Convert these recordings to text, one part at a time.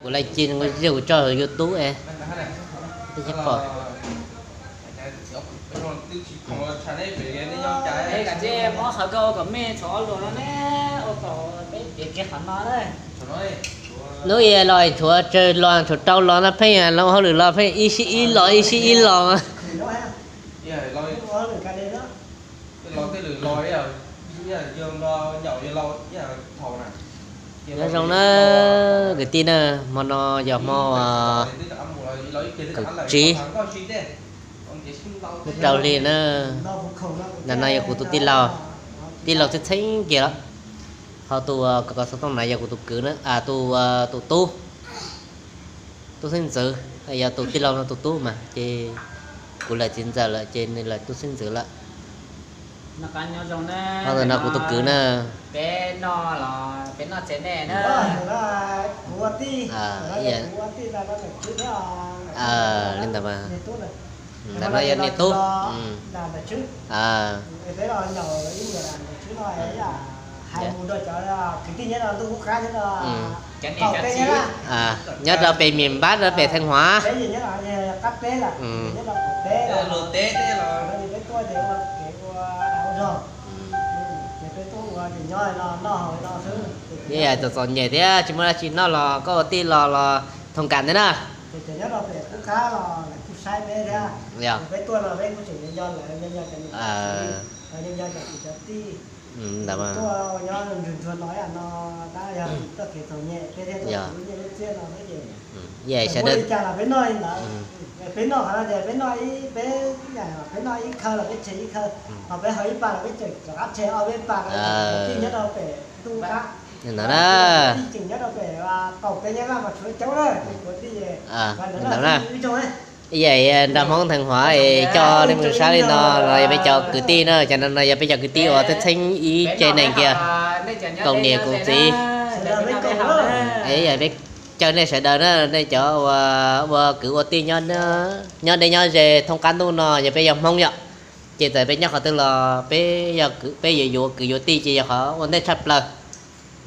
Kuv laij ci kuv tso YouTube es, twb tsis pom. Kav tsij muab qhawv koj ua kom me tshuav ob luag no ne, ua kom peb piav kiag qhov no na. Hnub ib los tshuav tsawg los tshuav rau los no pheej los hauj lwm los pheej ib sij ib los ib sij ib los. Nyob zoo na kwv tij na, hmo no yog hmo kaum tsib lub rau hli na. Ntawm no yog kuv tus tij laug, tij laug txheeb txheeb kiag los. Ho tus kos kos xov tooj na yog kuv tus kwv na, tus tus tub, tub xeeb ntxwv, yog tus tij laug no tus tub mas ces kuv lawv txiv ntxawm lawm ces nws lawv tub xeeb ntxwv lawm. Ho ntawm no kuv tus kwv na. Li ntawd mas, ntawm no yog niam tub. Nyob rau pem miền Bắc, rau pem Thanh Hóa. Ib yam txom txom nyem thiab tsis muaj dab tsi noj los koj ua tij los los thông cảm thiab na. Ntawd mas, yog sawv daws, ntawd na. Ntawd na. Ib yam nrog Hmoob Theej Huav es coj nej mus saib li no los yog peb cov kwv tij na, cov no no yog peb cov kwv tij uas txheeb txheeb ib tsev neeg kiag, koom niam koom txiv. Es yog peb caw nej sawv daws na, nej cov uas ua kwv ua tij nyob deb nyob ze thoob qab ntuj no, yog peb yog Hmoob yom, ces txawm peb nyob qhov twg los peb, peb yuav yuav kwv yuav tij ces yog qhov ua ntej tshaj plaws.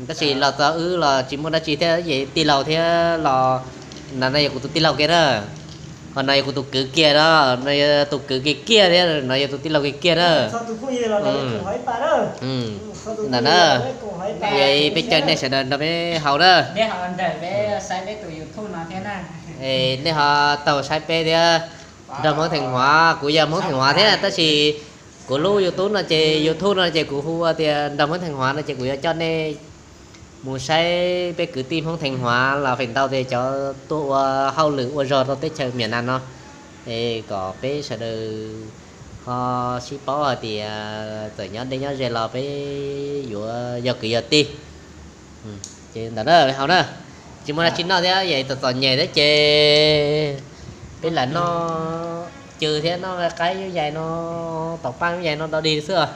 Tab sis los txog wb los tsis muaj dab tsi thiab, tij laug thiab los, no yog kuv tus tij laug kiag na, ho no yog kuv tus kwv kiag no, no yog tus kwv kiag kiag thiab no yog tus tij laug kiag kiag na. Ntawm na, peb caw nej sawv daws nrog peb haus na. Nej ho taug saib peb thiab. Nrog Hmoob Theej Huav, kuv yog Hmoob Theej Huav thiab, tab sis kuv lub YouTube no ces, YouTube no ces kuv hu ua tias nrog Hmoob Theej Huav no ces kuv yuav coj nej mus saib peb kwv tij Hmoob Theej Huav los feem ntau tias cov tuaj ua hauj lwm ua zog rau teb chaws Miam Nas no, es kom peb sawv daws ho sib paub hais tias txawm nyob deb nyob ze los peb yuav yog kwv yog tij. Ces ntawm na, haus na, tsis muaj dab tsi noj thiab, yog txom txom nyem thiab ces peb lam noj cw thiab noj qaib yub yais no, taum paj yub yais no dog dig xwb os.